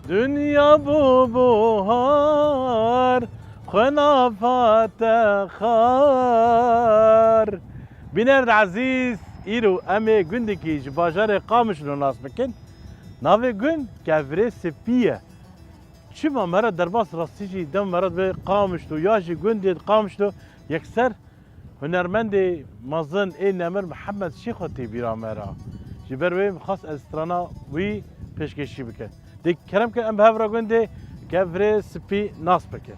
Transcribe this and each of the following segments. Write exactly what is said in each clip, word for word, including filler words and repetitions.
Dinya bû buhar, xwe nafate xar. Bîner ezîz, îro em ê gundekî ji bajarê Qamişlo nas bikin. Navê gund Kevirê Spî ye. Çima me re derbas rastî jî dem me re dibe Qamişlo ya jî gundê Qamişlo yekser hunermendê mezin ê nemir Mihemed Şêxo tê bîra me re. Ji ber wê min xwest ez strana wî pêşkêşî bikim. Dê kerem ke em bi hev re gundê Kevirê Spî nas bikin.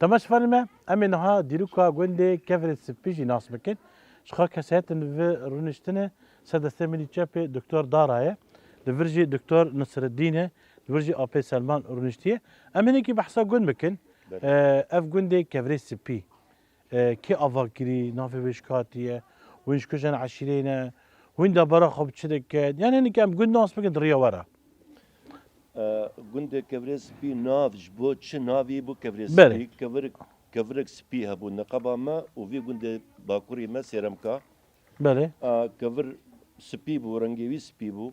Temaşevanê me, em ê niha dîroka gundê Kevirê Spî jî nas bikin. Ji xwe kesayetên vi rûniştine, ser destê min î çepê Doktor Dara ye. Li vir jî Doktor Nisreddîn e. Li vir jî Apê Selman rûniştiye. Em hinekî behsa gund bikin. Belê. Ee, ev gundê Kevirê Spî. Ee, kê ava kirî, navê wê ji ka hatiye, hûn ji kujên eşîrê ne, hûn debara xwe bi çi dikin? Yanî hinekî em gund nas bikin di riya we re. E, gundê Kevirê Spî nav ji bo çi navî bû Kevirê Belê. Spî? Kevirik, kevirik spî hebû neqeba me û vî gundê bakurî me Sêremka. Belê. A, kevir spî bû, rengê wî spî bû.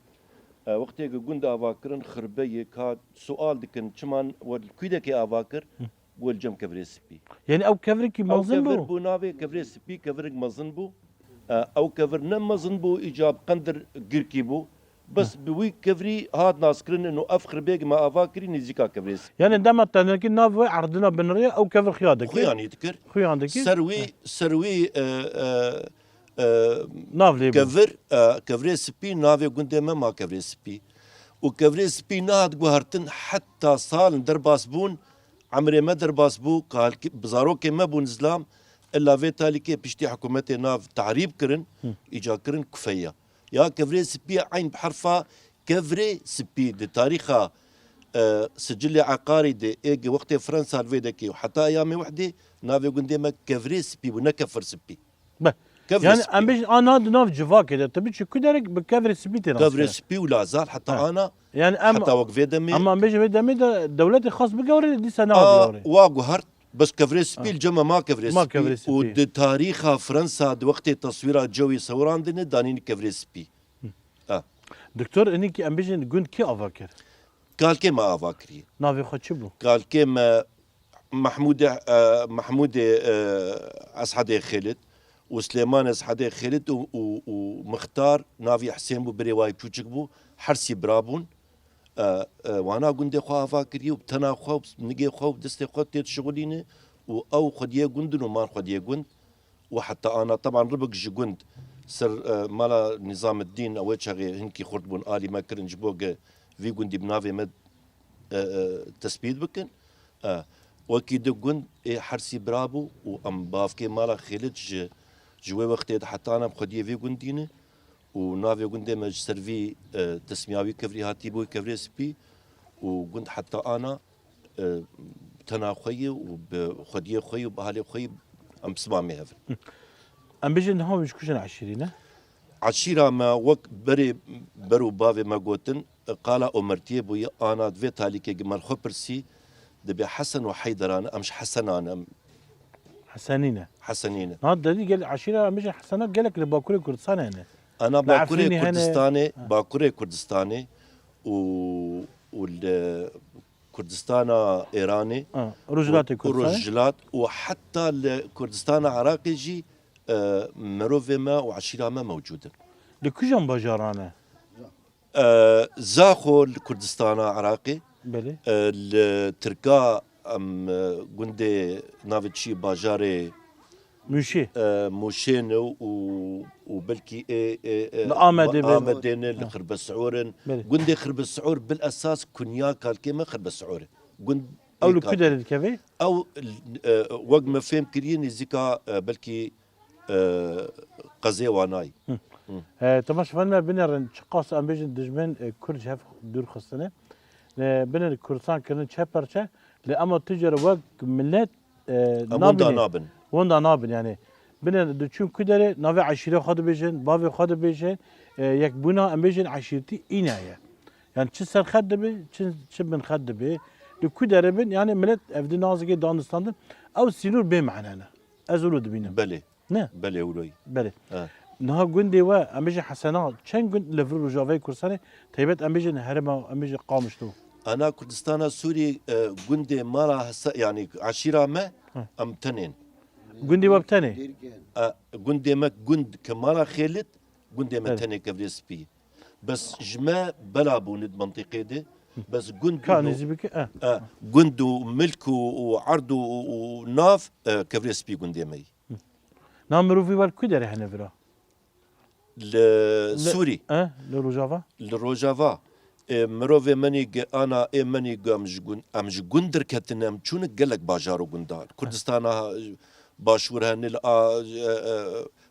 E, wextê ku gund ava kirin, xirbe yê ka sual dikin, çiman we li kûdekê ava kir? Hı. Bû li cem Kevirê Spî. Yanî ew kevirekî Ew mezin kevir bû? Bû navê Kevirê Spî, kevirik mezin bû. E, ew kevir ne mezin bû, îca bi qendir girkî bû. Bes Hı. bi wî kevirî hat naskirin û ev xirbêk me ava kirî nêzîka Kevirê Spî. Yanî dema te nekî nav wê erdina binirê, ew kevir xuya dikir. Xuyanî dikir. Xuyan dikir. Ser wî, Hı. ser wî, e, e, e, Nav lê bû. kevir, e, Kevirê Spî navê gundê me ma Kevirê Spî. Û Kevirê Spî nehat guhertin heta salin derbas bûn, emrê me derbas bû, kalkî, bi zarokê me bûn zilam, illa vê talîkê piştî hikûmetê nav tehrîb kirin, Hı. îca kirin kufeya. Ya Kevirê Spî eyn bi herfa Kevirê Spî di tarîxa, e, sicilê eqarî de ê gi wextê Fransa li vê dekê û heta eyamê wehdê navê gundê me Kevirê Spî bû, ne Kefir Spî. Be. Kevirê Yanî Spî. em bêjin a niha di nav civakê de, tu biçî ku derek bi Kevirê Spî tê nas Kevirê kirin. Spî û Lazar heta Ha. ana, Yanî em, heta wek vê demê. Em, em bêjin vê demê de dewletê xwest bigewrê, dîsa A, nehat bigewrê. wa guhert, bes Kevirê Spî Ha. li cem me ma Kevirê Ma Spî. Kevirê Spî. Û di tarîxa Fransa, di wextê teswîra cewî sewirandine, danîn Kevirê Spî. Hı. Ha. Doktor, hinekî em bêjin gund kê ava kir? Kalkê me ava kiriye. Navê xwe çi bû? Kalkê me Mehmûdê, e, Mehmûdê, e, Eshedê Xêlid û Silêman Eshedê Xêlit û, û, û Mixtar navî Hisên bû, birê wayî çûçik bû, hersî bira bûn. E, e, wana gundê xwe ava kiriye û bi tena xwe û bi nigê xwe û destê xwe tê dişixulîne û ew xwediyê gund in û man xwediyê gund. Û heta ana, teban ribik ji gund ser, e, mala Nîzameddîn, ew ê çaxê hinkî xurt bûn, alî me kirin ji bo ge vî gundî bi navê me, e, e, tespît bikin. E, wekî di gund ê hersî bira bû û em bavkê mala Xêlit ji, ji wê wextê de heta ana em xwediyê vê gundî ne û navê gundê me ji ser vî, e, tesmîya wî kevrî hatî bû, kevrê spî û gund heta ana, e, tena xwe ye û bi xwediyê xwe ye û bi halê xwe ye em bi siba mê hev in. Em bêjin niha wî ji ku jin eşîrî ne? Eşîra me wek berê, ber û bavê me gotin, qala omertiyê bûye, ana di vê talîkê gi me li xwe pirsî, dibê Hesen û Heyderan e, em ji Hesenan e, em Hesenî ne. Hesenî ne. Na dedî gel eşîra em bêjin Hesena gelek li Bakurê Kurdistanê hene. Ana Li Bakurê Efrînê hene. Kurdistanê, Ha. Bakurê Kurdistanê û, û li Kurdistana Êranê Ha, Rojhilatê û, û Kurdistanê. Rojhilat û heta li Kurdistana Iraqê jî, e, mirovê me û eşîra me mewcûd in. Li kîjan bajaran e? E, Zaxo li Kurdistana Iraqê, Belê. E, li Tirka em, e, gundê navê çi bajarê Mûşê. E, Mûşê ne û, û belkî ê, ê, ê, Li Amedê be. Amedê ne, li Ha. Xirbesior in. Belê. Gundê Xirbesior bil esas kunya kalkê me Xirbesior e. Gund Ew ê li ku kalkê. Derê dikeve? Ew, e, wek me fêm kiriye nêzîka, e, belkî, e, qezê Wanayê. Hı. Hı. E, temaşevan me binerin, çiqas em bêjin dijmin, e, Kurd ji hev dûr xistine. E, binerin Kurdistan kirin çe perçe, lê ema tu jê re wek milet e, Em wenda nabînin. Nabin. Wenda nabin yani. Bine diçûn ku derê navê eşîrê xwe dibêjin, bavê xwe dibêjin, e, yekbûna em bêjin eşîrtî îna ye. Yani çi ser xet dibe, çi, çi bin xet dibe, li ku derê bin, yani millet evdî nazikê danistandin, ew sînor bê mane ne. Ez wilo dibînim. Belê. Ne? Belê, wilo ye. Belê. He. Niha gundê we, em bêjin Hesena, çend gund li vir Rojavayê Kurdistanê, taybet em bêjin herêma, em bêjin Qamişlo. Ana Kurdistana Sûrî, e, gundê mala Hese-, yanî eşîra me, Hı. em tenên. Gundê we bi tenê? E, gundê me gund ke mala Xêlit, gundê me Evet. tenê kevrê spî. Bes ji me bela bûne di mentiqê de, bes gund Ka û nêzî bike, e. E, gund û milk û, û erd û, û, û nav, e, kevrê spî gundê me yî. Na mirovî wer ku derê hene vira? Li Li Sûrî. E, li Rojava? Li Rojava. E, mirovê menî gi ana ê menî gi em ji gund, em ji gund derketine, em çûne gelek bajar û gunda. Kurdistana Başûr hene, li a, e, e,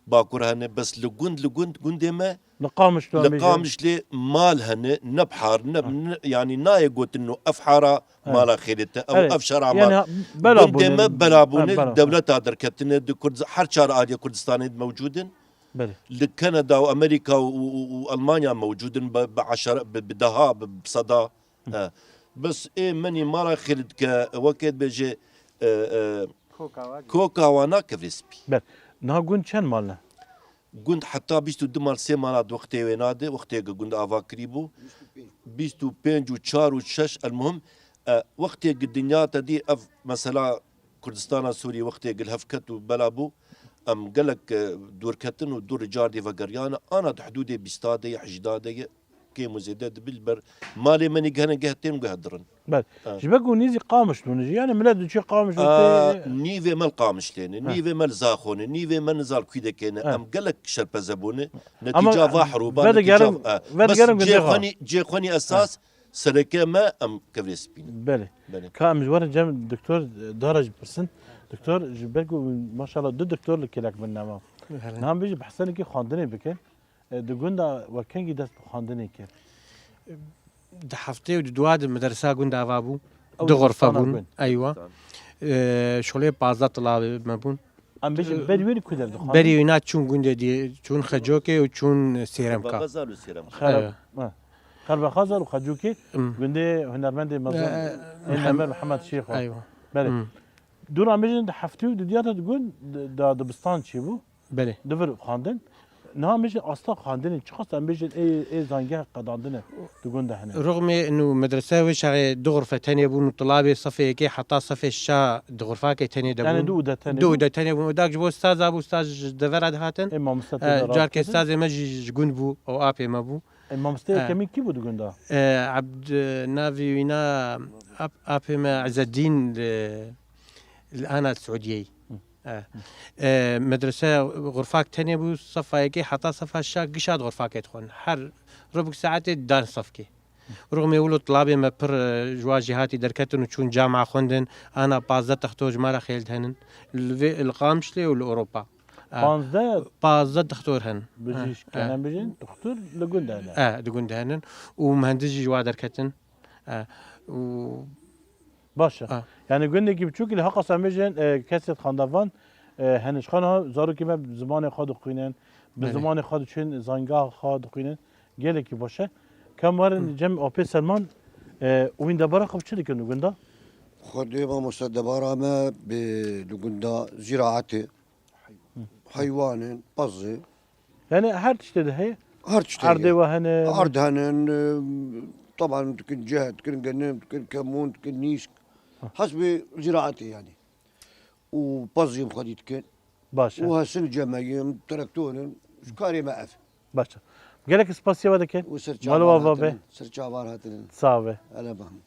Bakur hene, bes li gund, li gund, gundê me Li Qamişlo Li em bêjin. Qamişlê mal hene, ne bihar, ne, Ha. ne, yanî nayê gotin no ev hara Ha. mala xêrê te, ew Evet. ev şera Yani mal. ha, bela Gundê bûne. me bela Ha, bûne, bela. dewleta derketine, di Kurd-, her çar aliyê Kurdistanê de mewcûd in. Belê. Li Kanada û Amerîka û, û, û, û Almanya mewcûd in, bi, bi eşara, bi, bi deha, bi, bi seda. Hı. He. Bes ê menî mala xêrê dike, wekê dibêje, e, e, Koka wa. Koka wana kevrê spî. Ber. Niha gund çend mal ne? Gund heta bîst û du mal, sê mala di wextê wêna de, wextê ku gund ava kirî bû. Bîst û pênc û çar û şeş, elmuhim, e, wextê ku dinya te dî ev mesela Kurdistana Sûrî wextê ku li hev ket û bela bû, em gelek, e, dûr ketin û dûr cardî vegeriyane, ana di hidûdê bîsta de ye, hejdê de ye, kêm û zêde dibe li ber malê me nî gehne geh tên û geh dirin. Bel. Ha. Ji ber ku nîzî Qamişlo ne jî. Yani millet diçe Qamişlo Aa, tê. Nîvê me li Qamişlê ne, Ha. nîvê me li Zaxo ne, nîvê me nizal Kwîdekê ne. Ha. Em gelek şerpeze bûne. Ama Netîca va herûba, vedigerin, netîca, ha. vedigerin Bes gundê cê xwe. xwenî, cê xwenî esas Ha. sereke me em kevrê spî ne. Belê. Belê. Ka em ji werin cem doktor Dara jî pirsin. Doktor, ji ber ku maşallah du doktor li kêlek min nema. Belê. Niha em bêjî behsenekî xwendinê bikin. E, di gunda we kengî dest bi xwendinê kir? Di heftê û di dua di medersa gund ava bû. Ew Di xurfe dibistana bûn. gund. Eywa. Dibistan. E, şolê pazdeh tulabê me bûn. Em bêjin, E, berî wê li ku der dixwendin? Berî wîna çûn gundê dî, çûn Xecokê û çûn Sêremka. Xerba Xezal û Sêremka. Xerab-, Eywa. ha. Xerba Xezal û Xecokê, Hmm. gundê hunermendê mezin, E, ê Mihem-, Enver Mihemed Şêx wa. Eywa. Belê. Hmm. Dûra em bêjin di heftê û di diya de di gund, di, da dibistan çêbû. Belê. Di vir xwendin. Niha em bêjin asta xwendinê, çiqas em bêjin ê, ê zangeh qedandine di gund de hene. Rixmê û medrese wê çaxê du xurfe tenê bûn û tilabê sefê yekê heta sefê şa di xurfakê tenê de bûn. Yani du ûde tenê Du bûn? ûde tenê bûn. Odak ji bo staza bû, staz ji devera dihatin. Ê mamoste tê E, de carkê rahat stazê me jî ji gund bû, ew apê me bû. E, mamoste E. yekemîn kî bû di gunda? E, Abd-, navê wîna ap-, apê me Ezeddîn li, li ana Siûdiyeyê. Hı. E, e, medrese xurfak tenê bû, sefa yekê heta sefa şa gişa di xurfakê dixwin. Her rubik saetê dan sefkê. Rixmê wilo tilabê me pir, e, ji wa jîhatî derketin û çûn cama xwendin, ana pazdeh textor ji me re xêl dihenin. Li vê, li Qamişlê û li Ewropa. E, Panzdeh? Pazdeh textor henin. Bijî E, e. Kenem bijin, textor li gund hene. E, di gund henin. Û muhendis jî ji wa derketin. E, û Baş e. Ha. Yani gundekî biçûk lê heqas em bêjin, e, kesê xandavan, e, hene ji xwe niha zarokê me bi zimanê xwe dixwînin, bi Belê. zimanê xwe diçin, zangeha xwe dixwînin. Gelekî baş e. Kam werin Hı. cem apê Selman, e, wîn debara xwe bi çi dikin li gunda? Xwedê mamoste debara me bi li gunda zîraetê. Heywanên, pezê. Yani her tiştê de heye? Her tiştê Erdê heye. we hene? Erd henin, e, taban dikin ceh, dikin genim, dikin kemûn, dikin nîsk. Ha. Hesbê zîraetê yani. Û pezê xwedî dikin. Baş e. Û hesin cemeyim, traktorin, ji karê me ev. Baş e. Gelek spasiya we dikin. Û ser Mal çavan ava be. hatinin, ser çavan hatinin. Sağ be. Hele bahim.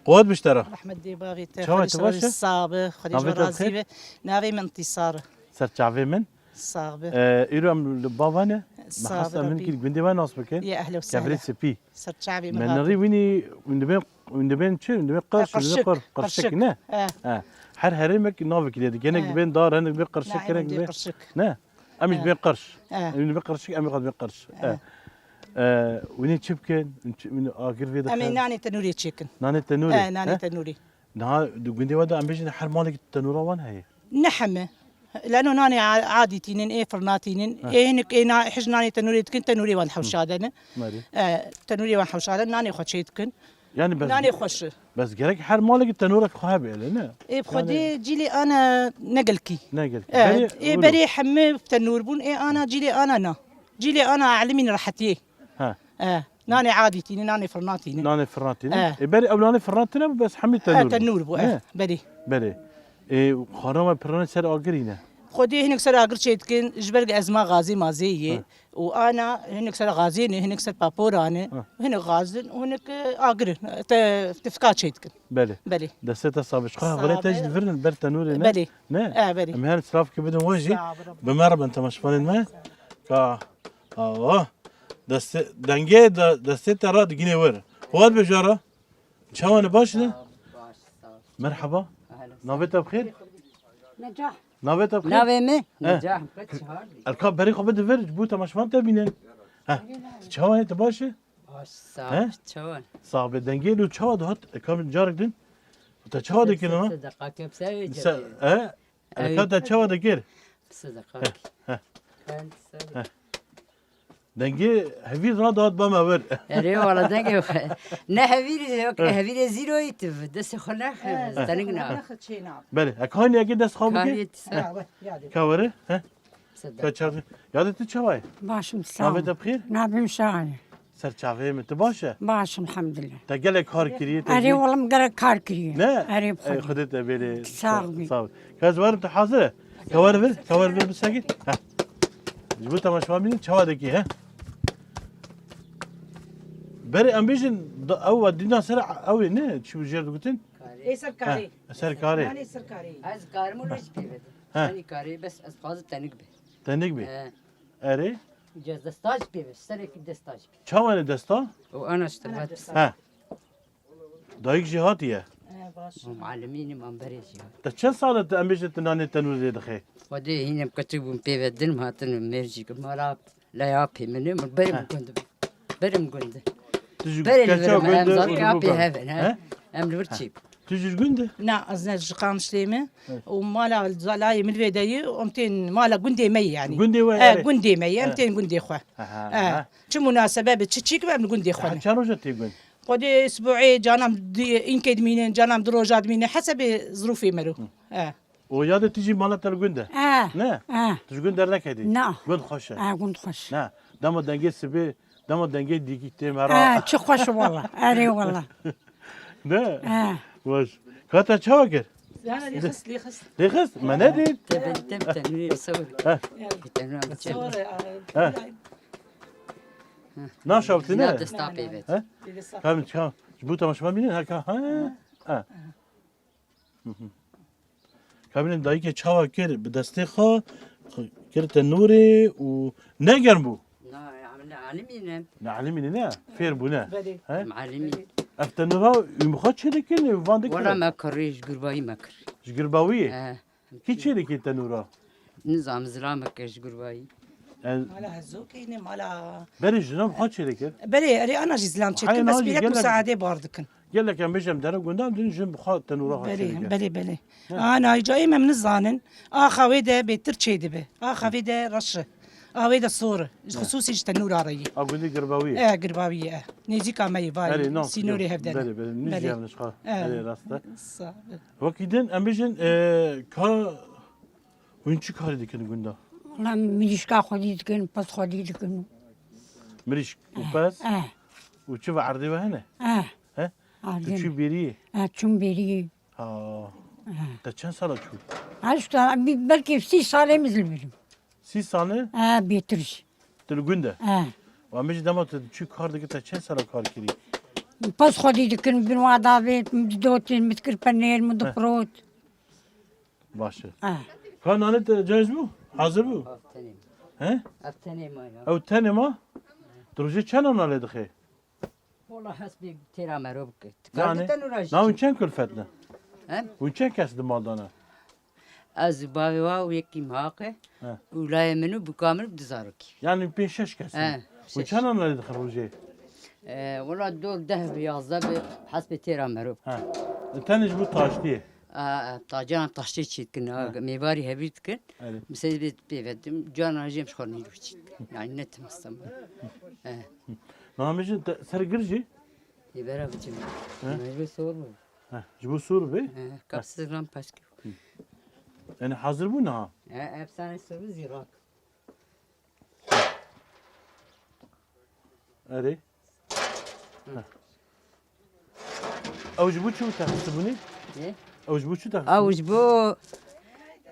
Qewet bişte re. Rehmet dê bavê te, Çawa, Xwedê tu ser baş e? Sax be, Xwedê ji Navê we te razî bixêr? be. Navê min Întisar e. Ser çavê min. Sax be. Ee, îro em li bava ne. Sax be, Hestem Rabbî. Hinkî gundê we nas bikin. Yê ehlen we Kevirê sehlen. Spî. Ser çavê min Me hatin. nerî wînî, wîn dibên, wîn dibên çi? Wîn dibên qirş, wîn dibên Qirşik, qir-, qirşik, qirşik. ne? Eh. Eh. Her herêmek navekî lê dike. Gelek Eh. dibên dar, hinek dibên qirşik, Nayê hinek min dê dibên qirşik. Ne? Em jî Eh. dibên qirş. Eh. Em dibên qirşik, em jî dibên qirş. Eh. Eh. Eh, wînî çi bikin? Wîn çi, wînî agir vê Em ê dixin? nanê tenûrê çêkin. Nanê tenûrê, Eh, nanê he? tenûrê. Niha di gundê we de em bêjin her malek tenûra wan heye? Ne heme. Leno nanê a-, adî tînin, ê firna tînin, Heh. ê hinek ê na-, hij nanê tenûrê dikin, tenûrê wan hewşa de ne. Merî. E, tenûrê wan hewşa de, nanê xwe çê dikin. Yani bes, Nanê xweş e. bes gerek her malek tenûrek xwe hebe ele, ne? Ê bi xwedê Yani cîlê ana ne gelkî. Ne gelkî. E, Berê ê û berê heme tenûr bûn, ê ana cîlê ana na. Cîlê ana elimîn rehetiyê. Ha. E, nanê adî tînin, nanê firna tînin. Nanê firna tînin. E. Ê berê ew nanê firna tine bû, bes hemî E, tenûr bû. tenûr bû, e, Ne? berê. Berê. Ê, xanima pirane ser agirî ne? Xwedê hinek ser agir çê dikin, ji ber ez ma gazê mazê yê. Ha. Û ana hinek ser gazê ne, hinek ser papora ne. Ha. Hinek gazin û hinek, e, agir, te, tifka çê dikin. Belê. Belê. Destê te sabit. Xwe Sabit. xwelê te jî divirin ber tenûrê ne? Belê. Ne? E, belê. Em her silavkê bidin we jî. Sağ ol. Bi me re bin temaşevanên me. Ka, awa. Destê, dengê de, destê te ra digînê wir. Xwat be jara. Çawa ne, baş ne? Sağ ol, baş, sağ ol. Merhaba. Ahlan. Navê te bi xêr? Necah. Navê te bi xêr? Navê me? He. Necah. Elka berê xwe bide vir, ji bo temaşevan te bînin. He. Tu çawa ye, tu baş e? Baş, sağ He? ol. Çawa? Sağ be, dengê lo çawa dihat? E, kam carek din? Te çawa dikin ama? Sedeqa kepse Sen, he? Elka te çawa dikir? Sedeqa. He, he. Ben He. Dengê hevîr radihat ba me wir. Erê wala dengê xwe. Ne hevîrê, yok, He. hevîrê zîroyî tu, destê xwe nexe, He. tenik na. Nexe çê na. Belê, e, kanî yekê dest xwe bike? Kanî He. He, we, yadê. Ka were? He? Sedef. Ka çarptı. Yadê tu çawa ye? Başım sağ ol. Navê te bi xêr? Navê min Şahan e. Ser çavê min, tu baş e? Baş, elhamdülillah. Te gelek kar kiriye, te Erê jî oğlum gerek kar kiriye. Ne? Erê Ey, bixwedî. Xwedê te bêrê. Sağ ol. Sağ ol. Ka ez werim, tu hazir e? Kewer vir, kewer vir bi sekî. Heh. Ji bo temaşevan bînin, çawa dekî, he? Berê em bêjin, da, ew we dîna ser ew ê ne, çi jêr digutin? Ê ser karê. Heh, ser karê. Nanê ser karê. Ez karim û lê jî pê ve. He. Yanî karê, bes ez dixwazim tenik be. Tenik be. He. Erê? Cez desta jî pê ve, serekî desta jî pê. Çawa ne desta? O ana işte vat. He. Dayik jî hatiye? He, baş. O muallimînim, em berê jî hat. Te çend sal e tu em bêjin tu nanê tenûrê dixê? Xwedê hînim keçik bûm pê ve dinim hatin mêr jî. Mara leya pê min, min berê min gund. Berê min gund. Tu ji Berê li keça vir me, em gund, zarokê tu apê bû hev in, he. He? Em li vir çî. Tu ji gund e? Na, ez ne ji Qamişlê me. Evet. Û mala zalayê min vê de ye, em tên mala gundê me ye yani. Gundê we, He, evet. Gundê me ye, em Evet. Tên gundê xwe. Aha, He. Aha. Çi munasebe be, çi çîk be, em li gundê xwe Ha, ne. Çend roja tê gund? Xwedê sibûê canam di, înkê dimînin, canam di roja dimînin, hesebê zirûfê mero. He. O ya de tu jî mala te li gund e? He. Ne? He. Tu ji gund derneketî? Na. Gund xweş e? He, gund xweş. Ne. Dema dengê sibê, dema dengê dîkî tê me ra. He, çi xweş e walla. Erê walla. Ne? He. Baş. Ka te çawa kir? Lêxist, lêxist. Lêxist? Me nedît. Te ben tem tenûrê sewr. He. Tenûra Sewr, e, He. Naşawtî ne? Ya desta pê vet. He? Tamam, tamam. Ji bo temaşevan bînin, ha, ka, ha. Ha. Hı hı. Kabînin dayikê çawa kir, bi destê xwe kir tenûrê û ne germ bû? Na, em li alimî ne. Ne alimî ne? Fêr bû ne? Belê. He? Em alimî. Ev tenûra û bi xwe çê dikin, van dikin? Wala me kirî, ji gurbawî me kir. Ji gurbawî? He. Kî çê dikî tenûra? Nizam zira me kir ji gurbawî. Ez Mala hezokê ne, mala Berê jina bi xwe çê dikir? Belê, erê ana jî zilam çê Hayır, dikin, bes naci, pîrek gelek musaadê bar dikin. Gelek em bêjin em dere gunda em din jin bi xwe tenûra xwe çê Belê, dikir. Belê, belê. Ha. Ana îca ê me em nizanin. Axa wê de bêtir çê dibe. Axa wê de reş e. A wê de sor e. Ji Ha. Xisûsî ji tenûra re yî. A gundî girbawî ye. E, girbawî ye. Nêzîka me yê vay. Erê, nas Sînorê hevdene. Belê, belê. Nî Belê. Jiyar nişqa. E. Erê, rast e. Sağ ol. Wekî din em bêjin, e, ka hûn çi karî dikin gunda? Wala mirîşka xwedî dikin, pez xwedî dikin. Mirîşk û Eh, pez? Eh. Û çi ve erdê ve hene? Eh. He? Erdê Tu çû me. Bêriyê? Eh, çûm bêriyê. Ha. Eh. Te çend sala çû? Ha, işte, bi-, belkî sî salê min zil bilim. Sî sal e? Eh, bêtir jî. Tu li gund e? Eh. Wa min jî dema tu çû kar dikir, te çend sala kar kirî? Pez xwedî dikin, bin wa davêt, min didotên, min dikir penêr, min Heh. Dipirot. Baş e. Eh. Ka nanê te cayîz bû? Hazir bû? Ev tenê. He? Ev tenê ma ya. Ew tenê ma? Tu rojê çend nana lê dixê? Wala hespê têra mero bike. Yani, Dikardî tenûra jî na hûn çi? Çend kulfet ne? He? Hûn çend kes di mal de ne? Ez û bavê wa û yekî mihaqe He. Û layê min û bûka min û du zarokî. Yani pênc şeş kes He, in. Hûn şeş. Çend nana lê dixin rojê? E, wala dor deh bi yazdeh bi hespê têra mero. He. Tenê ji bo taştiyê. A, a, tacan taştê çê dikin, a, He. Mêvarî hevîr dikin. Erê. Misê bê pê ve dim, cana jê em ji xwe nîro çî dikin. Yani ne tim istem. He. Namê jin te-, ser gir jî? Ê bera biçim. He? Mecbur sor bu. He, ji bo sor be? He, kapsız lan paşkı. Hı. Yani hazir bu ne ha? He, efsane sor bu zirak. Erê. Hı. Heh. Ew ji bo çi texsibûnê? Ne? Ew ji bo çi texsibûnê? Ew ji bo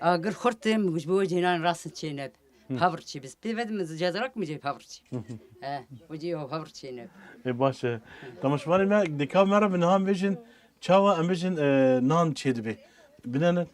agir xurt im, ji bo cênan rast çêneb. Hı. Pavr çi biz pê vedim, cezrak mi cê pavr çi? Hı hı. He, o cê o pavr çêneb. E, baş e. Temaşevanê me, dika me re bi niha bêjin, çawa em bêjin, e, nan çê dibe. Binene.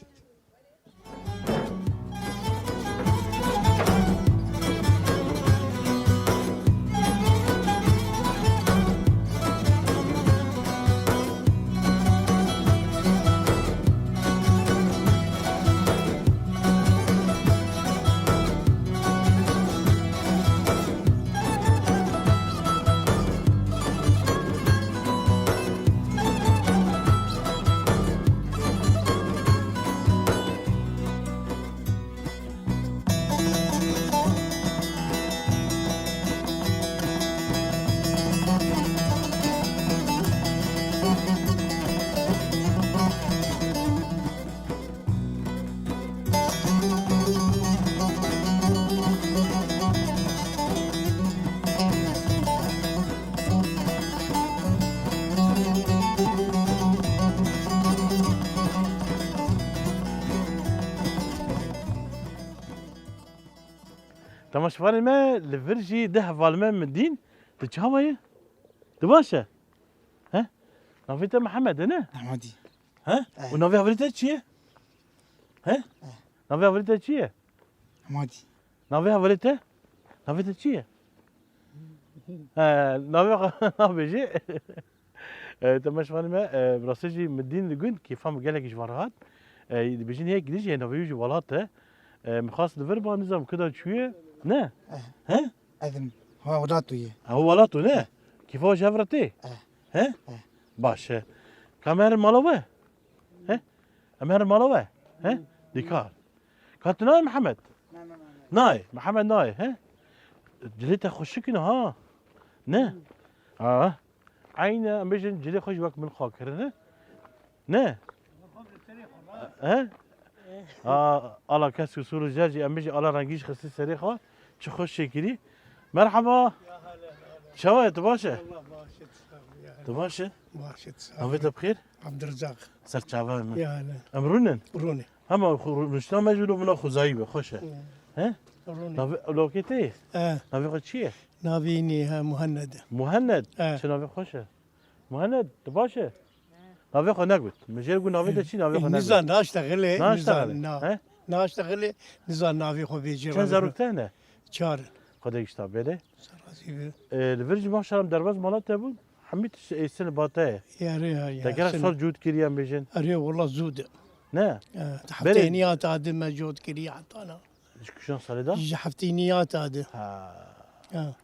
Temaşevanê me, li vir jî du hevalê me min dîn. Tu çawa ye? Tu baş e? He? Navê te Mihemed e, ne? Ehmedî. He? Eh. Û navê hevalê te çi ye? He? Eh. Navê hevalê te çi ye? Ehmedî. Navê hevalê te? Navê te çi ye? He, navê xwe nabêjê. E, temaşevanê me, e, bi rastî jî min dîn li gund, kêfa min gelekî ji van re hat. E, dibêjin yek dî jî navê wî jî Welat e. E, min xwest li vir ba, nizam ku da çûye. Ne? Eh. He? Edim. Ha, Welat tu ye. Ha, Welat tu ne? Kêfa ji hev re tê? Eh. He? Eh. Baş e. Ka em herin mala we? He? Em herin mala we? He? Dikar. Ka tu nayê Mihemed? Nayê, Mihemed nayê, he? Cilê te xweşik in ha. Ne? Ha. Eyne, em bêjin cilê xwe jî wek min xwe kirine. Ne? He? A, ala kes û sûr û jer jî, em bêjin ala rengî jî xistî serê xwe. Çi xweş çêkirî. Merhaba. Çawa ye, tu baş e? Allah baş et, sağ ol ya. Tu baş e? Baş et, sağ ol. Navê te bi xêr? Abdurrezzak. Ser çava min. Ya hele. Em rûnin? Rûnê. Hema xwe rû-, rûniştina me jî wilo bila xwezayî be, xweş e. Ya. He? Rûnê. Navê, lawkê te ye? He. Navê xwe çi ye? Navê nî he Muhenned e. Muhenned? He. Çi navê xweş e. Muhenned, tu baş e? Navê xwe negot. Min jê re got navê te çi, navê xwe negot. Nizan, naştexilê, Naştexilê, nizan, na. He? Naştexilê, nizan navê xwe bêjê. Çend zarok te hene? Çar in. Xwedê gişta bêrê. Ser razî be. E, li vir jî maşallah derbas mala te bûn. Hemî tişt êstin li ba te ye. Erê ha, ya. Te gelek sal cût kiriye em bêjin. Erê, wela zû de. Ne? E, heftê nî hata de me cût kiriye heta na. Ji kîjan salê de? Ji heftê nî hata de. Ha. Ha.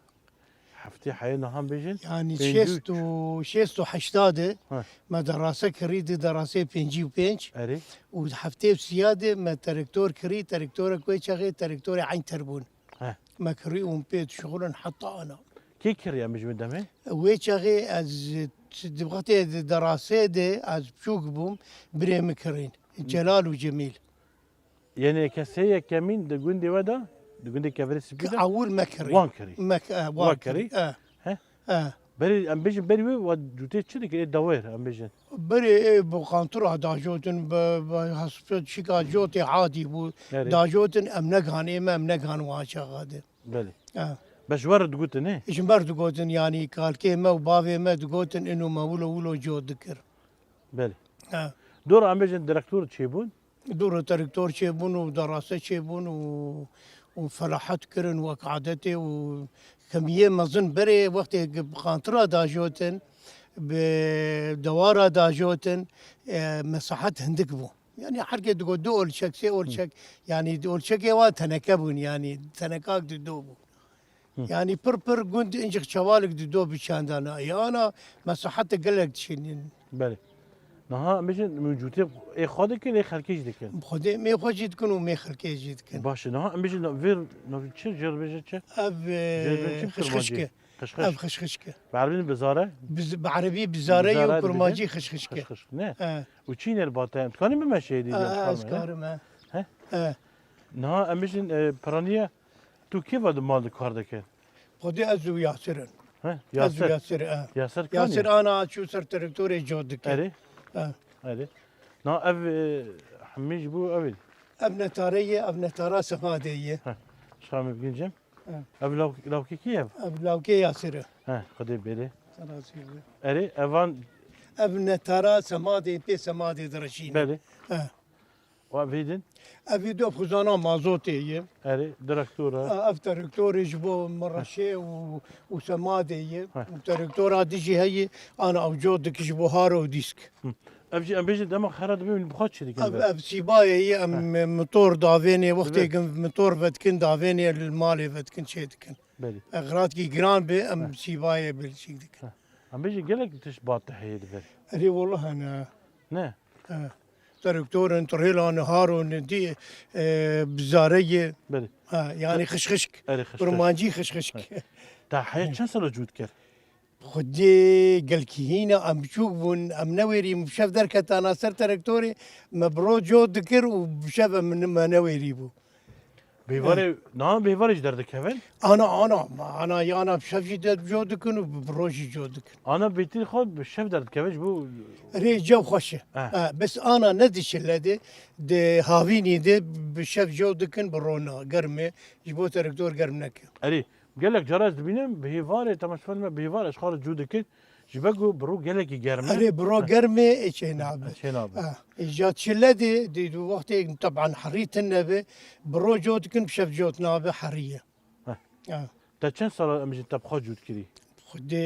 Heftê heye niha em bêjin. Yanî pêncî û şêst û, şêst û heşta de Ha. me derase kirî, di derasê pêncî û pênc. Erê. Û heftê û sîya de me terektor kirî, terektorek wê çaxê terektorê eynter bûn. He. Me kirî û pê dişixulin heta ana. Kê kiriye em ji wê demê? Wê çaxê ez di wextê di derasê de ez biçûk bûm, birê min kirîn. Celal û Cemîl. Yenê kesê yekemîn di gundê we de, di gundê Kevirê Spî de? Ewil me kirî. Wan kirî. Me, e, wan Wan kirî. kirî. E. He? E. Berî, em bêjin berî wê, we cûtê çi dikir? Ê dawêr, em bêjin. Berê, ê, bi qantura dajotin, bi, bi hespê çika cotê adî bû. Erê. Dajotin, em negan, ê me em negan wan çaxa de. Belê. E. Be ji we re digotin, ê? Ji me re digotin, yanî kalkê me û bavê me digotin, ino me wilo wilo cot dikir. Belê. E. Dora em bêjin direktor çêbûn? Dûr û terektor çêbûn û derase çêbûn û, û felahet kirin wek adetê û kemiyê mezin berê wextê bi qantira dajotin, bi dewara dajotin, e, mesahet hindik bû. Yanî herkê digot du olçek, sê olçek, yanî olçekê wan teneke bûn, yanî tenekak di do bû. Hı. Yanî pir pir gund incik çewalik di do biçandana. Yana mesahete gelek dişînin. Belê. Niha em bêjin, min cûtê ê xwe dikin, ê xelkê jî dikin. Xwedê mê xwe jî dikin û mê xelkê jî dikin. Baş e. Niha em bêjin, vir, navê çi? Jêr bêje çi? Ev, e, Jêr bêje çi? Xişxişk e. Kurmancî. Xişxiş. Ev xişxişk e. Bi erebî ne bizar e? Biz, bi erebî bizare ye û Bizare kurmancî dibêjin? Xişxişk e. Xişxişk. Ne? E. Û çî ne li ba te? Em dikanî bimeşe êdî? E, e, ez karim e. E. He? E. Niha em bêjin, e, piraniye Tu kê ve di mal de kar dike? Xwedê ez û Yasir in. He? Ez û Yasir. Yasir, e. Yasir kan Yasir ye? Ana çû ser terektorê cot dike. Erê? E. Erê. Na ev, e, hemî ji bo ew ê? Ev netare ye, ev netara Semadê ye. He. Şamê bigin cem. He. Ev law-, lawkê kê ye? Ev lawkê Yasir e. He, Xwedê bêrê. Serazî be. Erê, evan Ev netara Semadê, pê Semadê direşîne. Belê. He. Û ev hîdin? Ev hîdin xwezana mazotê ye. Erê, direktor e. E, ev terektorê ji bo mereşê û, û semadê ye. Heh. Û terektora dijî heye, ana ew cot dike ji bo haro û dîsk. Hı. Ev jî em bêjin dema xera dibin, bi xwe çi dikin? Ev, ev sîbayê ye, em Heh. motor davênê, wextê Dibe. Motor vedikin davênê, li malê vedikin çê dikin. Belê. Eqratkî giran be, em Heh. sîbayê bilçîk dikin. Heh. Em bêjin gelek tişt batihê dibin. Erê, wela hene. Ne? E, terektor in, trêlan, haro in, dî, e, bizare ye. Belê. Ha, yanî Te-, xişxişk. Erê, xişxişk. Kurmancî xişxişk. He. Te heye çend sala cût kir? Xwedê gelkî hîna, em biçûk bûn, em newêrî, min bi şev derketana ser terektorê, me bi roj cot dikir û bi şev em, me newêrî bû. Bêvarê, niha bêvarê jî derdikevin? Ana, ana, ana, ya ana bi şev jî de co dikin û bi roj jî co dikin. Ana bêtir xwe bi şev derdikeve ji bo Rê cew xweş e. Eh. Eh, bes ana ne di çile de, di havînî de bi şev co dikin bi rona, germ e. Ji bo te rektor germ neke. Erê, gelek cara ez dibînim, bi hêvarê, temaşevanê me, bi hêvarê ji xwe re cû dikin. Ji ber ku bi ro gelekî germ e. Erê, bi ro germ e, ê çê nabe. Çê nabe. Ha, ê, ja çile de, di, di wextê teban herî tune be, bi ro cot dikin, bi şev cot nabe, herî ye. Heh. Ha. Te çend sala em jî te bi xwe cût kirî? Xwedê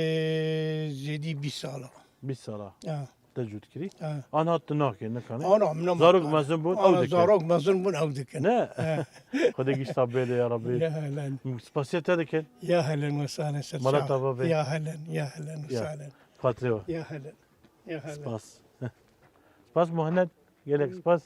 zêdî bîst sala. Bîst sala. Ha. Te cût kirî? Ha. Anha tu nakê, nikanê? Ana, min Zarok mezin bûn, ew dikin. Zarok mezin bûn, ew dikin. Ne? Ha. Xwedê gişta bêde ya Rabbî. Ya helen. Spasiya te dikin. Ya helen we salen ser Mala çav. Tava be. Ya helen, ya helen we Ya. Salen. Xatirê we. Ya helen. Ya helen. Spas. Spas Muhammed. Gelek spas.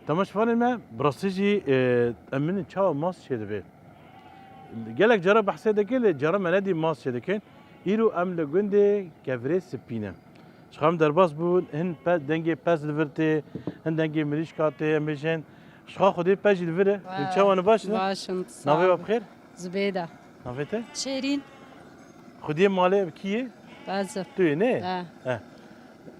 Temaşevanên me, bi rastî jî, e, em bibînin çawa mast çêdibe. Gelek cara behsê dike, lê cara me nedî mast çêdikin. Îro em li gundê Kevirê Spî ne. Ji xwe em derbas bûn, hin pe-, dengê pez li vir tê, hin dengê mirîşka tê, em bêjin. Ji xwe Xwedê pez jî li vir e. Hûn çawa ne, baş ne? Baş in, sağ ol. Navê we bi xêr? Zibêde. Navê te? Şêrîn. Xwediyê malê bi kî yê? Pez e. Tu yê, ne? He. He.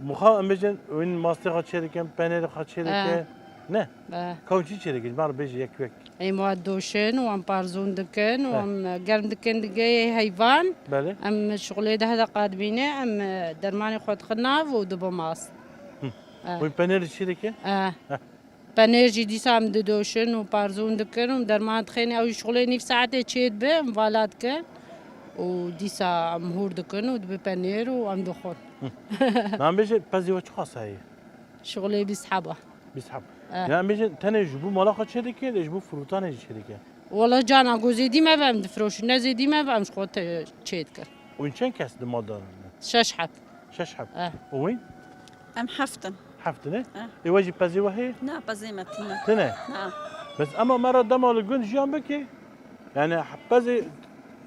Muxa em bêjin, wîn mastê xwe çê dikin, penêrê xwe çê dike. He. Ne? He. Ka hûn çi çê dikin? Ji me re bêje yek wek. Em wa doşin û em parzûn dikin û He. em germ dikin digê heyvan. Belê. Em şixulê deh deqa dibîne, em dermanê xwe dixin nav û dibe mast. Hı. He. Wîn penêrê çê dikin? He. He. Penêr jî dîsa em didoşin û parzûn dikin û derman dixêne, ew jî şixulê nîv saetê çê dibe, em vala dikin û dîsa em hûr dikin û dibe penêr û em dixwin. Hı. Nan bêje, pezê we çiqas heye? Şixulê bîst heba. Bîst heb. Eh. Ya em bêjin, tenê ji bo mala xwe çê dike, lê ji bo firotanê jî çê dike? Wala cana ku zêdî me ve em difiroşin, ne zêdî me ve em ji xwe te-, çê dikin. Û çend kes di mal de ne? Şeş heb. Şeş heb. Eh. Û wî? Em heft in. Heft in, e? Eh. Ê we jî pezê we heye? Na, pezê me tune. Tune? Na. Bes ema me re dema li gund jiyan bike, yani pezê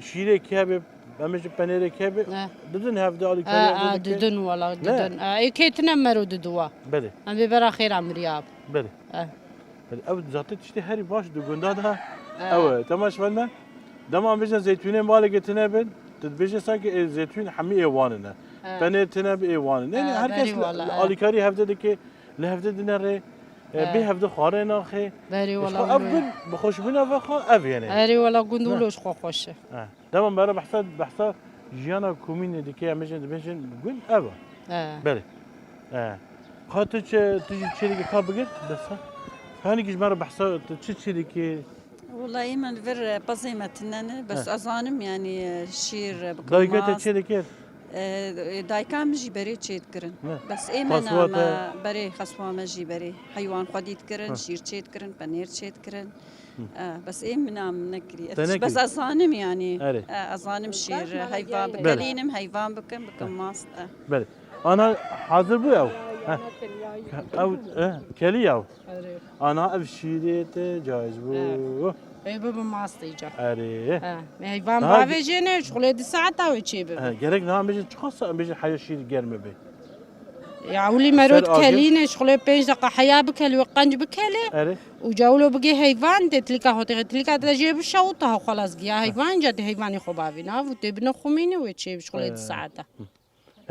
şîrê kê hebe, em ji penêrê kê hebe, eh, didin hevde alîkarî Eh, hevde eh, dike? Didin wala, ne? Didin. Eh, ê kê tune mero didiwa. Belê. Em bê bera xêra miriyab. Belê. Eh. Belê, ew zaten tiştê herî baş di gunda da Eh. ew e. Temaşevanên me, dema em bêjin zeytûnê malekê tune bin, tu dibêje sanki ê zeytûn hemî ê wan in e. Eh. Penêr tune bi ê wan in. Yani Eh, her kes berî wala, eh. alîkarî hevde dike, li hevde dinere, e, Eh. bê hevde xwarê naxe. Berî Ji wala xwe ev wilo ye. Gund, bi xweşbûna ve xwe ev yani. Erê wala gund Ne? wilo ji xwe xweş e. Eh. Dema me re behsa, behsa jiyana komînê dike, em bêjin, dibêjin gund ev e. He. Belê. He. Xwe tu çi, tu jî çêlekê ka bigir, dest xwe. Hanî ji me re behsa, tu çi çêlekê? Wela ê min li vir, e, pezê me tune ne, bes He. ez zanim, yanî, e, şîr, e, bikim Dayika te mast. Çêlekê? E, e, dayika min jî berê çê dikirin. Ne. Bes ê me Xaswa na me te berê, xeswa me jî berê. Heywan xwedî dikirin, He. şîr çê dikirin, penêr çê dikirin. Hı. E, bes ê min am nekirî. Te nekirî? Bes ez zanim yani. Erê. E, ez zanim şîr, heyvan Belê. bikelînim, heyvan bikim, bikim Hı. mast. E. Belê. Ana hazir bû ew. He. Ew, e, kelî ew. Erê. Ana ev şîrê te caiz bû. He. Ê bibe mast îca. Erê. He. Me heyvan Daha bavêjê ne, şixulê di saeta wê çê bibe. He, gerek niha bêjin çiqas em bêjin heya şîr germ be. Ya, ewlî mero Ser agir. dikelîne, şixulê pênc deqa heya bikelî, wê qenc bikelê. Erê. Û ca wilo bigê heyvan, tê tilîka xwe têxe, tilîka te jê bişewit, taha xwelas giya heyvan, ca tê heyvanê xwe bavî nav û tê bine xumînê wê çê bi şixulê di He. saeta. Hı.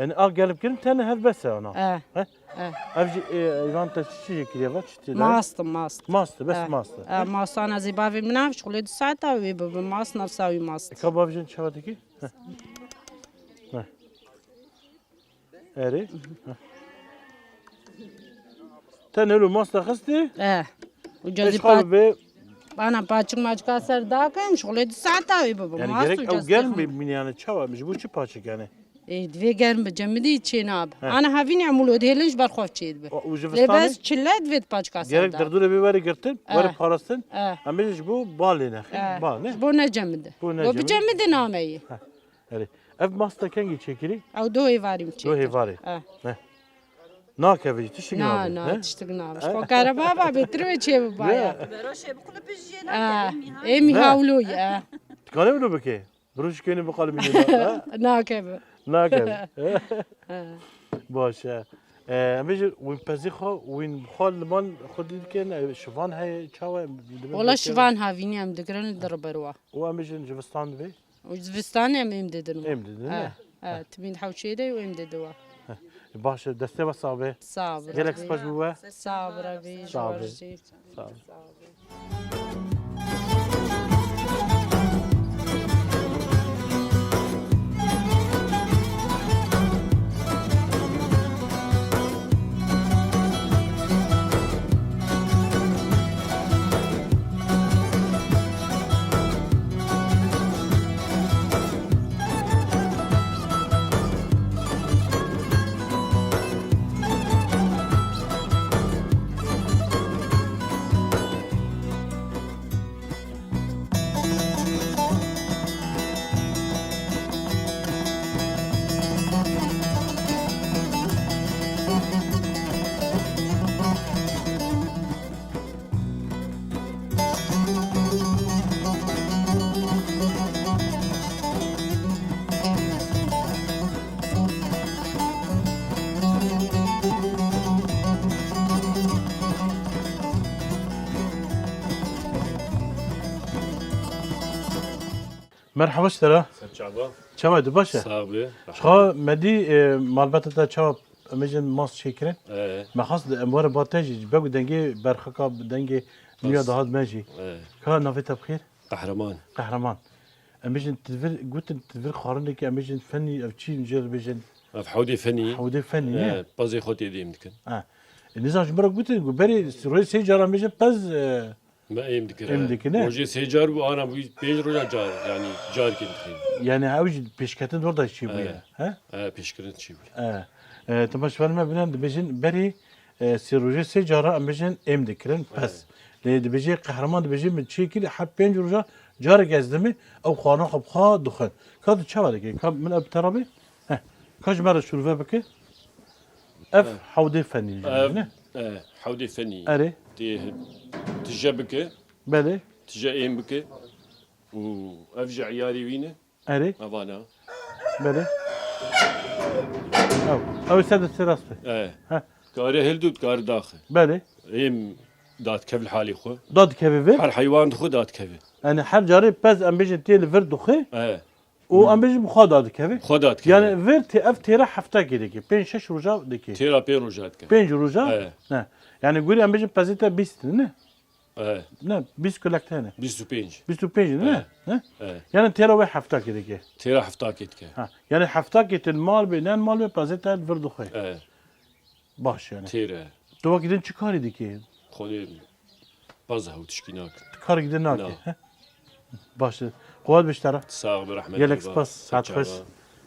Yani a gelip kirin tene hev bes e ana. E. He? E. Ev jî, e, eyvan te çi çi jî kiriye va, çi tê de? Mast, mast. Mast, bes E. mast. E, mast ana zî bavê min ev şixulê du saeta wê bibe mast, nefsa wî mast. E, ka bavêjin çawa dikî? He. He. Erê. He. Te nelo masta xistê? E. Û Pêş cazî xwe pat-, be. Bana paçik maçika ser dakim, şixulê du saeta wê bibe. Yani mast gerek û ew cazî germ xwe. Be, min yani çawa, min ji bo çi paçik yani? Ê, divê germ bi, cemidî çê nabe. He. Ana havînê em wilo dihêlin ji ber xwe çê dibe. Û, û ji Lê vistanê? Bes çile divê di paçika ser Gerek de. Derdûrê bê were girtin, Eh. Were parastin. Eh. Em bêjin ji bo balê nexin. Eh. Bal ne? Ji bo ne cemide. Bo ne Bo bi cemide? Cemide nameyê. Heh. Erê. Ev masta kengî çêkirî? Ew do hêvarî min çêkir. Do hêvarî. Eh. Heh. Nakeve jî, tiştik Na, nabe, na, ne? Tiştik nabe. Ji Eh? Xwe kerema ba bêtir wê çê biba ya. Ne? Beroşê bi qulip jê Eh. Ê mîha Ne? Hawlo ye. Dikane wilo bike? Bi rojkênê biqalimîne, ha? Nakeve. Nakeve. He. Baş e. E, em bêjin, wîn pezî xwe, wîn xwe li mal xwe dî dikin, e, şivan heye, çawa em dibe Wala beşe? Şivan havînî em digirin li riberwa. Û em bêjin zivistan dibe? Û zivistan em êm didin wa. Êm didin, He, ne? he, timîn hewşê de û êm didi wa. He. Baş e, destê we sax be. Sağ ol. Gelek spas bû we. Sağ ol, Rabî, Sağ ol. Ji we re jî. Sağ ol. Merhaba ji te re. Ser çava. Çawa tu baş e? Sağ be. Çawa me dî, e, malbata te çawa em bêjin mas çêkirin? Ee. Me xwest em were ba te jî, ji ber ku dengê berxaka, dengê nûya Bas. Dihat me jî. Ee. Ka navê te bi xêr? Qehreman. Qehreman. Em bêjin tu vir, gotin tu vir xwarinekî, em bêjin fenî, ev çi jê re bêjin? Ev hewdê fenî. Hewdê fenî, ne? Ee, pezê xwe tê dê em dikin. Ha. E, nizam ji min re gotin, ku berê rojê sê caran bêjin pez, e, Me êm dikir, Êm he. Dikir, ne? Rojê sê car bû, ana bû pênc roja car, yani carkê dixîn. Yani ew jî pêşketin dor da çî bûye, Evet. He? Evet, pêşkirin çî bûye. E, e, temaşevanê me bînin dibêjin berî, e, sê rojê sê cara em bêjin êm dikirin, pes. Evet. Lê dibêjê qehreman dibêjê min çê kir, her pênc roja carek ez dimê, ew xwarin xwe bi xwe dixwin. Ka tu çawa dikê? Ka min ev bi te re bê? Heh. Ka ji me re şûrve bike. Ev Evet. hewdê fenî jî Ev, ne? e, hewdê fenî. Erê. Tê tije bike, Belê. Tije êm bike. Û ev jî eyarê wî ne. Erê. Evana. Belê. Ew. Ew ser destê rast be. E. Heh. Kare hildu, kare daxi. Belê. Êm dadkev li halê xwe. Dadkeve vir? Her heywan dixwe dadkeve. Yani her carê pez em bêjin tê li vir dixwe. E. Û em bêjin bi xwe da dikeve. Xwe da dikeve. Yani vir tê, ev têra hefta kê dike. Pênc şeş roja dike. Têra pênc roja dike. Pênc roja? He. Ne. Yani gurî em bêjin pezê te bîst ne? He. Ne, bîst kulek te ne? Bîst û pênc. Bîst û pênc ne? He. Ne? He. Yani têra wê hefta kê dike. Têra hefta kê dike. Ha. Yani hefta kê tên mal bê, nen mal bê, pezê te vir dixwe. He. Baş yani. Têr e. Tu wekî din çi karî dikî? Xwedê pez hew tişkî nakin. Tu karek din nakî, Na. He? Baş e. Quwet bişte re. Sağ ol, rahmet Gelek eyvallah. Spas, saet xweş.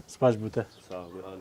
Spas bu te. Sağ ol, alo.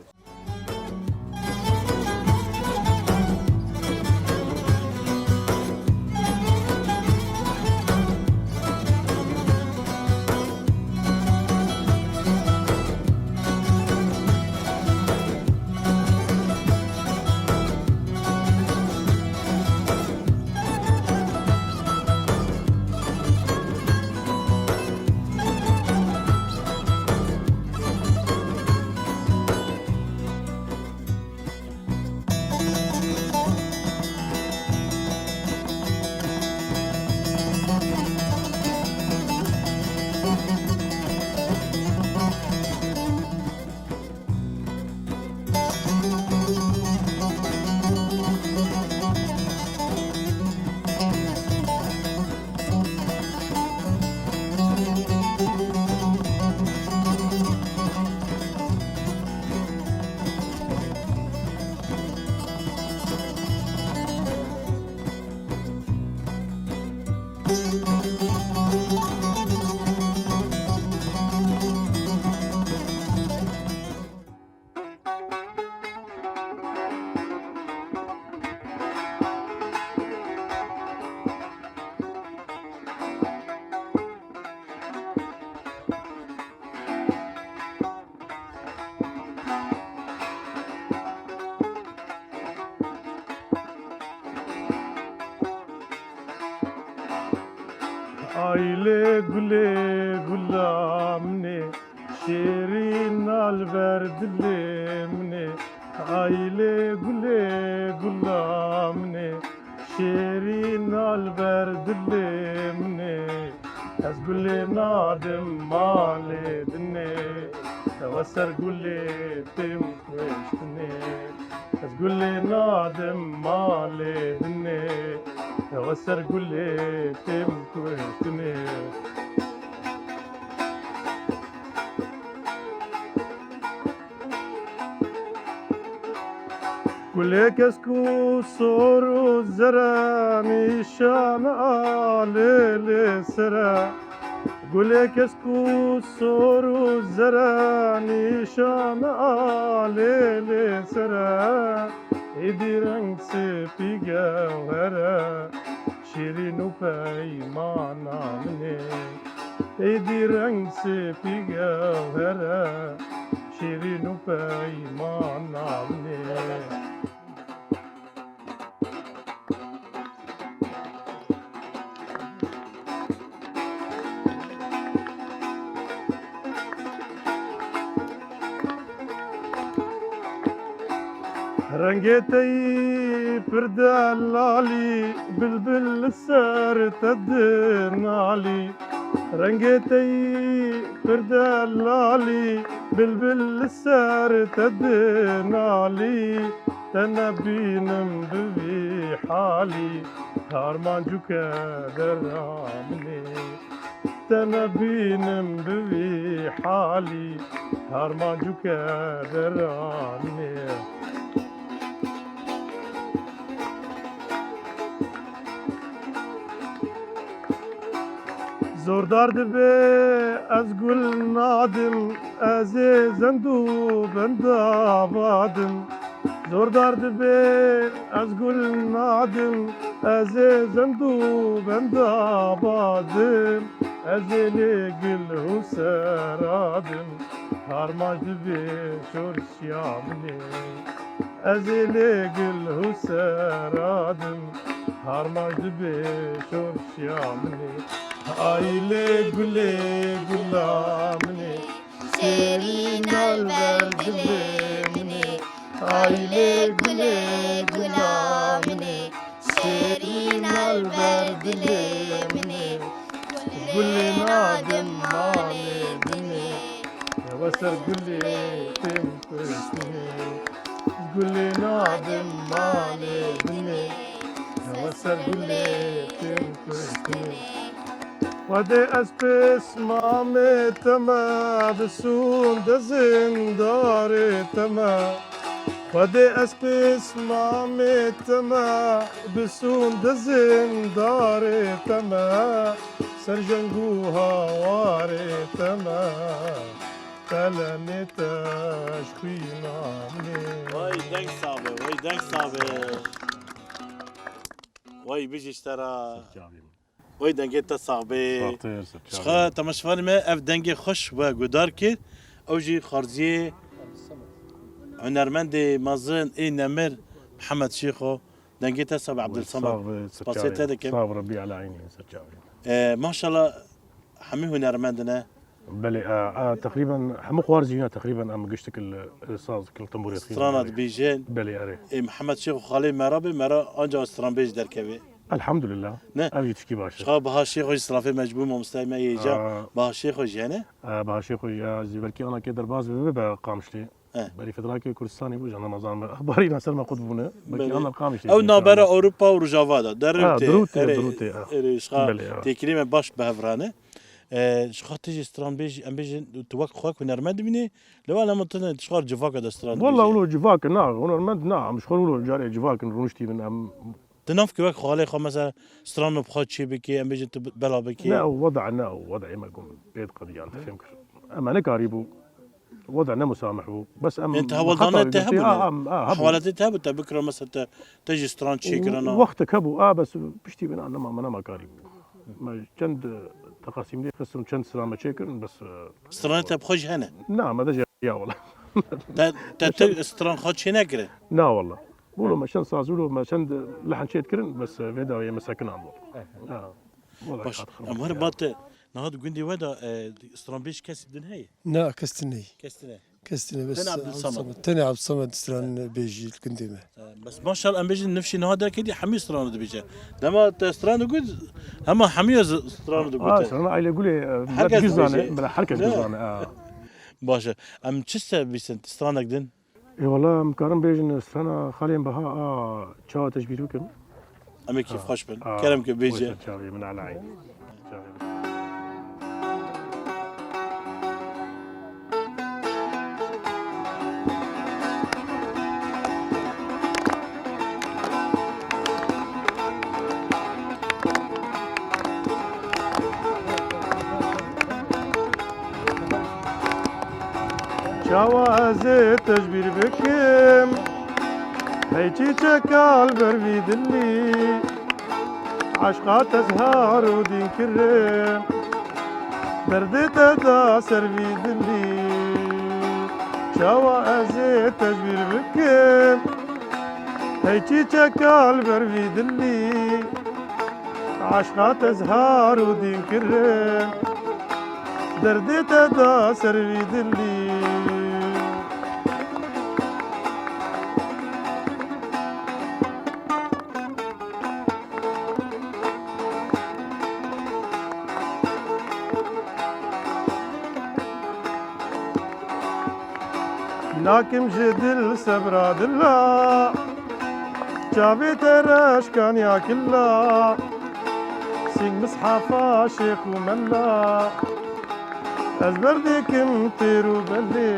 Aylê gulê gula min ê, şêrîn al ber dilê min ê. Aylê gulê gula min ê, şêrîn al ber dilê min ê. Ez gulê nadim malê dinê, ew ser gulê têm kuştinê. Ez gulê nadim malê dinê, ew ser gulê têm kuştinê. Gulê kesk û sor û zere nîşan alê lê sere. Gulê kesk û sor û zere nîşan alê lê sere. Êdî reng spî gewhere, şîrîn û peymana min ê. Êdî reng spî gewhere, şîrîn û peymana min ê. Rengê te yî pir delalî, bilbil li ser te dinalî. Rengê te yî pir delalî, bilbil li ser te dinalî. Te nebînim bi vî halî, armanc û kedera min ê. Te nebînim bi vî halî, armanc û kedera min ê. Zordar dibe ez gul nadim, ez ê zend û benda badim. Zordar dibe ez gul nadim, ez ê zend û benda badim. Ez ê lê gil û seradim, harmanc dibe şor şiya min ê. Ez ê lê gil û seradim, harmanc dibe şor şiya min ê. Ay lê gulê gula min ê, şêrîn al ber dilê min ê. Ay lê gulê gula min ê, şêrîn al ber dilê min ê. Gulê nadim malê din ê, ew ser gulê têm kuştinê. Gulê nadim malê din ê, ew ser gulê têm kuştinê. Xwedê ez pismamê te me, bi sûnde zindarê te me. Xwedê ez pismamê te me, bi sûnde zindarê te me. Ser jeng û hawarê te me, pelemê te ji xwîna min ê. Way deng sax be, way deng sax be. Way bijî ji te re. Serçavî min. Way dengê te sax be. Xatir, serçavî. Ji xwe temaşevanê me ev dengê xweş we guhdar kir. Ew jî xwarziyê hunermendê mezin ê nemir Mihemed Şêxo. Dengê te sax be, Abdulsamad. Sax be, spasê te dikim. Sax be, Rebî Ela Eynî, serçavî. E, maşallah, hemî hunermend ne? Belê, e, e, teqrîben hemû xwarzî ne, teqrîben em giştik li, e, saz, li tembûrê dixînin, Strana belê. Dibêjin. Belê, erê. Ê, Mihemed Şêx û Xalê Mera be, Mera anca stranbêj derkeve. Elhamdulillah. Ne? Ev jî tişkî baş e. Şixa biha Şêxo jî strafê me ji bo mamostayê me yê ca. Aa. Biha Şêxo jî hene? Aa, biha Şêxo jî, ya, jî belkî ana kê derbas bibe be Qamişlê. He. Berî Federalkê Kurdistanê bû, jana nazanim axbarî ne ser me qut bûne. Belkî Belê. Ana Qamişlê Ew jî nabera inşallah. Ewropa û Rojava de. Derû Ha, tê. Dirû tê, Erê, dirû tê, ha. Erê, şixa Belê, ya. Têkilî me baş bi hev re ne. E, şixa tê jî stranbêj, em bêjin, tu wek xwe wek hunermend dibînî, li wele min tune tu ji xwe civaka de stran Walla dibêjî. Wilo civak na, hunermend na, em ji xwe wilo carê civak in, rûniştî bin, em Tu nafkî wek xalê xwe mesela stran bi xwe çê bikî, em bêjin tu bela bikî? Ne, ew weda ne, ew wedayê me gom pê diqediyan, te fêm kir. Em nekarî bû. Weda ne musamih bû. Bes em Ên te hewaldane te hebû ne? Hewaletê te hebû te bikira mesela te, te jî stran çê kirana? Wextek hebû, a bes piştî bina nema, me nema karî bû. Me çend, e, teqasîmlê xistin, çend stran me çê kirin, bes, e, Stranê te bi xwe jî hene? Na, me de jî ya wala. Te, te tu stran xwe çê nekirin? Na wala. Wilo me çend saz, wilo me çend lehn çêt kirin, bes vê dawiyê me sekinand. Ha. Wala Baş, kar xirab em her ya. Bat niha di gundê we de, e, stranbêj kesî din heye? Na, kes tune. Kes tune. Kes tune, bes Tenê Abdulsamed. Abdulsamed. Tenê Abdulsamed stran bêjî li gundê me. E, bes maşallah em bêjin nifşî niha derketî hemî strana dibêje. Dema te strana got, hema hemî ez strana Ha, dibêje. Strana Aile Gulê, e, Herkes millet dibêje. Gizane, bela herkes Ne? Gizane, ha. Baş e. Em çi ser bîsin, stranek din? Ê wala em karin bêjin strana Xalên Baha a çawa tecbîr bikim. Em ê kêfxweş bin. Ha, Kerem ke bêje. Wêşa çavê min elay. Çavê min. Çawa ez ê tecbîr bikim? Hey çîçeka li ber vî dilî, eşqa te zihar û dîn kirim, derdê te da ser vî dilî. Çawa ez ê tecbîr bikim? Hey çîçeka li ber vî dilî, eşqa te zihar û dîn kirim, derdê te da ser vî dilî. Nakim ji dil sebra dila, çavê te reşkaniya killa, sîng mishefa şêx û mella, ez ber dikim têr û belê.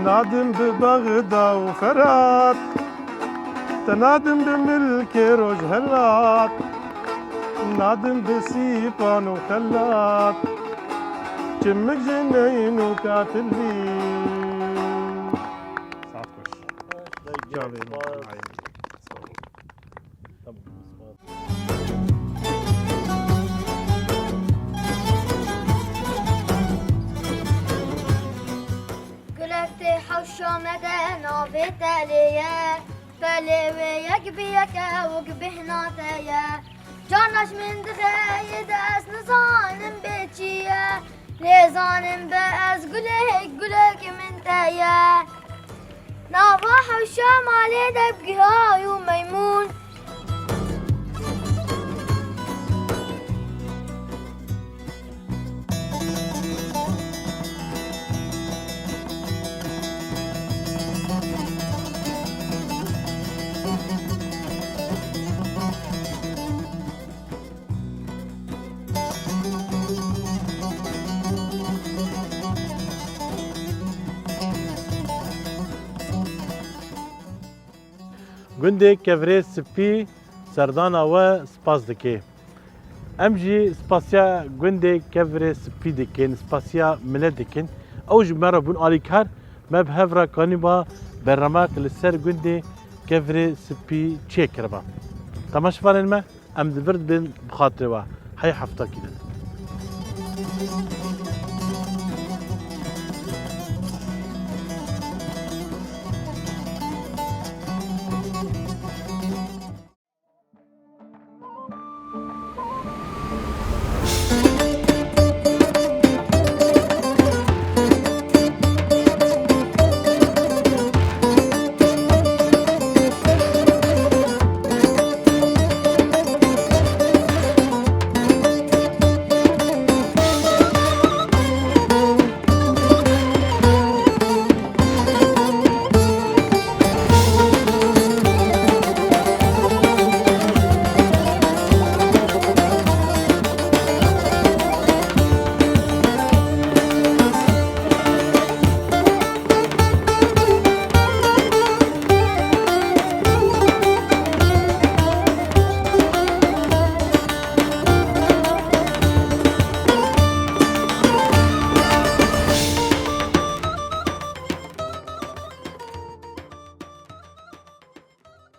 Nadim bi Bexda û Ferat, te nadim bi milkê rojhelat, nadim bi sîpan û xelat, çimik ji neyn û katilî. Saet xweş. Çavê min. Sağ ol. Gulek tê hewşa me de navê te lê ye. Pelê wê yek bi yek e û bêhna te ye. Carna ji min dixeyî dest nizanim bê çi ye. Lê zanim be ez gulek, gulek min te ye. Nava hewşa malê de bi gihay û meymûn. Gundê Kevirê Spî serdana we spas dike. Em jî spasiya gundê Kevirê Spî dikin, spasiya milê dikin. Ew ji me re bûn alîkar, me bi hev re kanîba bernamek li ser gundê Kevirê Spî çêkiriba. Temaşevanên me, em di vir dibin bi xatirê we. Hey heftakî din.